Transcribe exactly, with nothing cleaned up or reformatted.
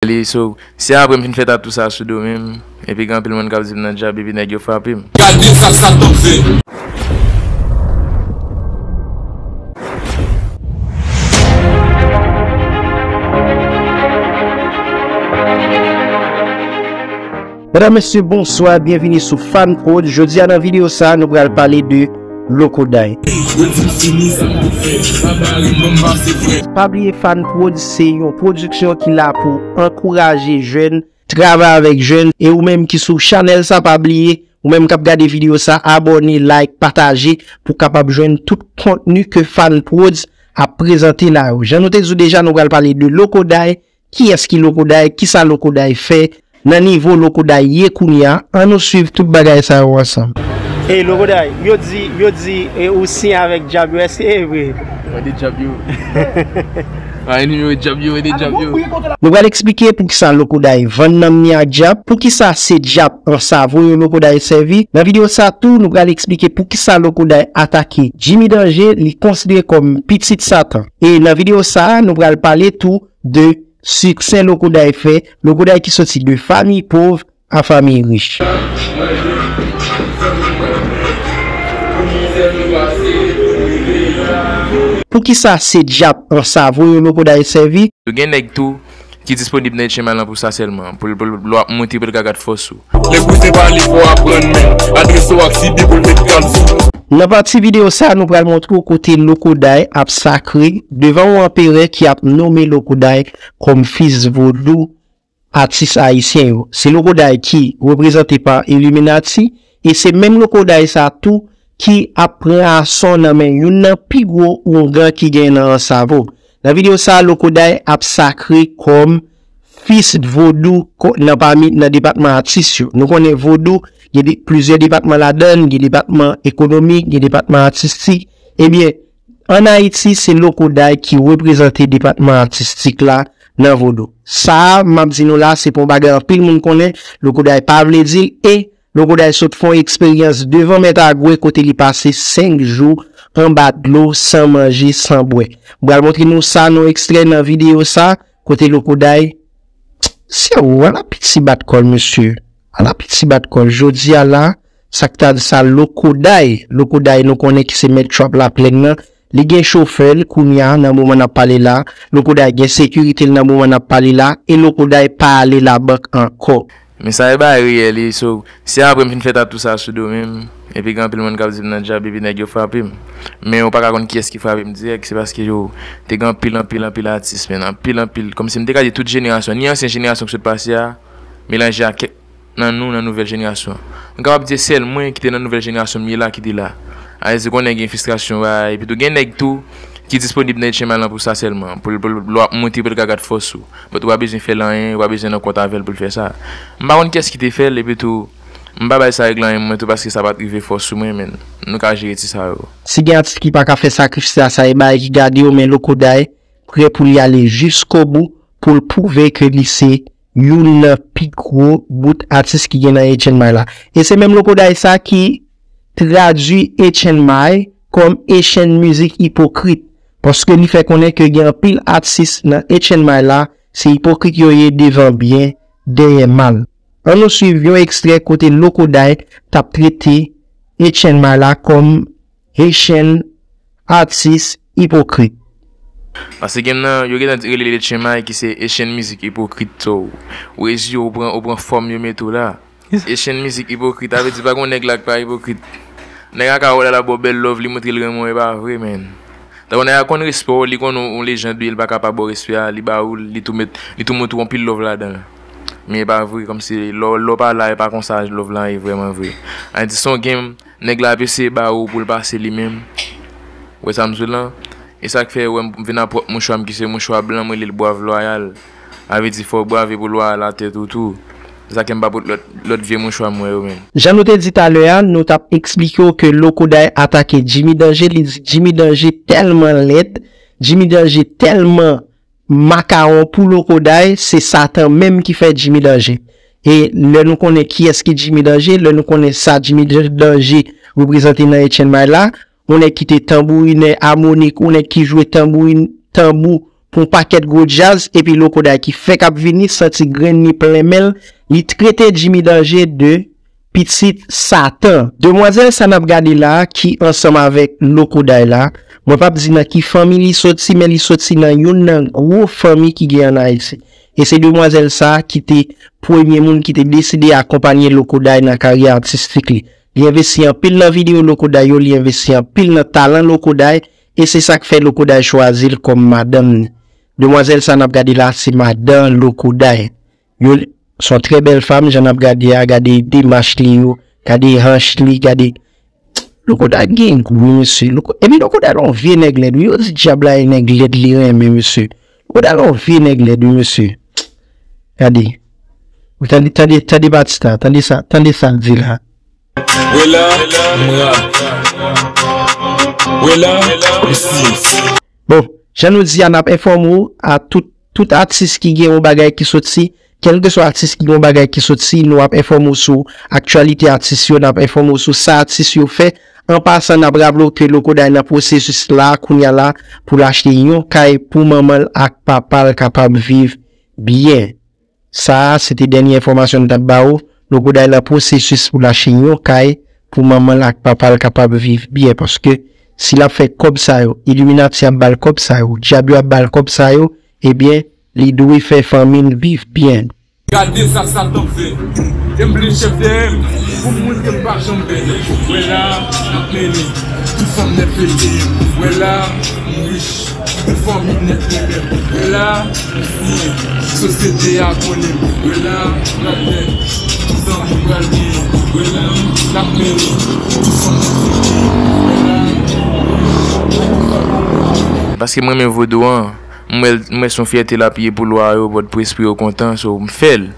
Li, so, se apre m fin fè tatou sa sou do menm, epi gen anpil moun k ap di m nan djab, epi nèg yo frape m. Gade sa sa t ap fè. Medam, mesye, bonswa, byenvini sou Fan Prod. Jodi a nan videyo sa, nou pral pale de Lokoday. Yo di m fini sa m te fè, pa bare m, ban m pase frè. Pa bliye Fan Prod se yon pwodiksyon ki la pou ankouraje jèn, travay avèk jèn, e ou menm ki sou chanèl sa, pa bliye, ou menm k ap gade videyo sa, abòne, like, pataje pou w kapab jwenn tout kontni ke Fan Prod ap prezante la yo. Jan nou te di w deja, nou pral pale de Lokoday, kiyès ki Lokoday, kisa Lokoday fè, nan nivo Lokoday ye kounye a, ann nou swiv tout bagay sa yo ansanm. Ey, Lokoday, yo di, yo di, e, ou siyen avèk djab yo, èske e vre? Mande djab yo. Mande nimewo djab yo, mande djab yo. Nou pral eksplike poukisa Lokoday vann nanm ni ak djab, poukisa se djab an savo yo Lokoday sèvi. Nan videyo sa tou, nou pral eksplike poukisa Lokoday atake Jimmy Danger, li konsidere kòm pitit Satan. E nan videyo sa, nou pral pale tou de siksè Lokoday fè, Lokoday ki soti de fanmi pòv a fanmi rich. Poukisa se djab an savo yo Lokoday sèvi? Yo gen nèg tou ki disponib nan H M I lan pou sa sèlman, pou l, pou l, lè w ap moute pou l ka gad fòs ou. Nèg ou te pale fò aprann men, adrese w ak Sibi pou l met kal sou. Nan pati videyo sa, nou pral montre w kote Lokoday ap sakre devan yon anperè ki ap nonmen Lokoday kòm fis vodou atis ayisyen yo. Se Lokoday ki reprezante pa Illuminati, e se menm Lokoday sa tou ki ap pran ason nan men youn nan pi gwo oungan ki gen nan Ansavo. Nan videyo sa, Lokoday ap sakre kòm fis vodou ko-, nan pami, nan depatman atis yo. Nou konnen vodou, gen de, plizyè depatman ladan l, gen depatman ekonomik, gen depatman atistik. Ebyen, ann Ayiti, se Lokoday ki reprezante depatman atistik la nan vodou. Sa a, m ap di nou la, se pa yon bagay anpil moun konnen, Lokoday pa vle di l, e Lokoday sot fè yon eksperyans devan Mèt Agwe kote li pase senk jou anba dlo san manje, san bwè. M pral montre nou sa nan yon ekstrè nan videyo sa, kote Lokoday, se ou, ala piti bat kòl, mesye. Ala piti bat kòl. Jodi a la, sa k ta di sa, Lokoday. Lokoday, nou konnen ki se mèt trap Laplèn nan. Li gen chofè l kounye a nan moman n ap pale la. Lokoday gen sekirite l nan moman n ap pale la. E Lokoday pa ale labank ankò. Men sa e bagay reyèl, e, so, se apre m fin fè tatou sa sou do menm, epi gen anpil moun k ap di m nan djab, epi nèg yo frape m. Men ou pa ka konn kiyès ki frape m dirèk, se paske yo te gen anpil, anpil, anpil atis, men anpil, anpil, kòmsi m te ka di tout jenerasyon, ni ansyen jenerasyon ki sot pase a, melanje ak kèk nan nou, nan nouvèl jenerasyon an. M kapab di se sèl mwen ki te nan nouvèl jenerasyon m ye la ki te la. A vle di konnen gen fristrasyon, bagay, epi tou gen nèg tou ki disponib nan H M I lan pou sa sèlman, pou l, pou l, lè w ap moute pou l ka gad fòs ou. But ou pa bezwen fè l anyen, ou pa bezwen nan kont avè l pou l fè sa. M pa konn kiyès ki te fè l, epi tou, m pa bay sa règle anyen mwen tou paske sa pa t rive fò sou mwen, men nou ka jere ti sa yo. Si gen atis ki pa ka fè sakrifis la, sa e bagay ki gade yo, men Lokoday prè pou li ale jiskobou pou l pwouve ke li se youn nan pi gwo bout atis ki gen nan H M I la. E se menm Lokoday sa ki tradui H M I kòm Haitian Music Hypocrite, paske li fè konnen ke gen anpil atis nan H M I la, se ipokrit yo ye devan byen, dèyè mal. Ann nou swiv yon ekstrè kote Lokoday t ap trete H M I la kòm Haitian atis ipokrit. Paske gen nan, yo gentan rele H M I ki se Haitian Music Hypocrite, so, ou rezi, ou pran, ou pran fòm yo mete w la. Haitian Music Hypocrite, sa vle di pa gen nèg la k pa ipokrit. Nèg la ka wè w la, l ap ba w bèl love, li montre l renmen w, e pa vre, men. Tankou nèg la konn respè w, li konn ou, ou lejand ou ye, li pa ka pa ba w respè a, li ba ou l, li tou met, li tou montre w anpil love ladan l. Men e pa vre, kòmsi lè w, lè w pa la, e pa konsa love la ye vrèman vre. An di se yon game, nèg la ap eseye ba ou pou l pase li menm. Ou wè sa m di w lan? E sa k fè, ou wè m vin ak pwòp mouchwa m ki se mouchwa blan, m rele l Bwav Lwayal. Sa vle di fò w brave pou lwayal a tèt ou tou. Se sa k fè m pa pot lòt, lòt vye mouchwa m wè yo menm. Jan nou te di talè a, nou t ap eksplike w ke Lokoday atake Jimmy Danger, li di Jimmy Danger tèlman lèd, Jimmy Danger tèlman makawon pou Lokoday, se Satan menm ki fè Jimmy Danger. E lè nou konnen kiyès ki Jimmy Danger, lè nou konnen sa Jimmy Danger reprezante nan H M I la, yon nèg ki te tanbourinè amonik, yon nèg ki jwe tanbourin, tanbou pou yon pakèt gwo djaz, epi Lokoday ki fèk ap vini, santi grenn li plen men l, li trete Jimmy Danger de pitit Satan. Demwazèl sa n ap gade la, ki ansanm avèk Lokoday la, mwen p ap di nan ki fanmi li soti, men li soti nan youn nan gwo fanmi ki gen ann Ayiti. E se demwazèl sa ki te premye moun ki te deside akonpanye Lokoday nan karyè atistik li. Li envesti anpil nan videyo Lokoday yo, li envesti anpil nan talan Lokoday, e se sa k fè Lokoday chwazi l kòm madanm ni. Demwazèl sa n ap gade la, se madan Lokoday. Yo, se yon trè bèl fanm, jan n ap gade a, gade demach li yo, gade hanch li, gade Lokoday gen gou, wi, mesye. Loko, epi Lokoday la yon vye nèg lèd, wi. Yo di dyab la e nèg lèd li renmen, mesye. Lokoday la yon vye nèg lèd, wi, mesye. Gade. Ou tande, tande, tande Batista, tande sa, tande sa l di la. Wela, m ra. Wela, m si. Bon, jan nou di a, n ap enfòme w a tout, tout atis ki gen yon bagay ki soti, kèlkeswa atis ki gen yon bagay ki soti, nou ap enfòme w sou aktyalite atis yo, n ap enfòme w sou sa atis yo fè. An pasan, n ap raple w ke Lokoday nan pwosesis la, kounye a la, pou l achte yon kay pou manman l ak papa l kapab viv byen. Sa a, se te dènye enfòmasyon n t ap ba ou. Lokoday nan pwosesis pou l achte yon kay pou manman l ak papa l kapab viv byen. Paske si l ap fè kòb sa yo, Illuminati ap ba l kòb sa yo, dyab yo ap ba l kòb sa yo, ebyen, li dwe fè fanmi l viv byen. Gade sa Satan fè. Gen plis chèf dèyè m pou moun ke m pa janm pè. Wè la, n ap mennen. Tout fanm nèt fete. Wè la, m rich. Tout fanmi nèt renmen m. Wè la, m siyen. Sosyete a konnen m. Wè la, n ap fè. Tout zanmi pral genyen. Wè la, n ap mennen. Tout fanm nèt fete. Wè la. Paske m renmen vodou an. M wè l, m wè se yon fyète l ap ye pou lwa yo, Pòdprens, pou yo kontan, so m fè l.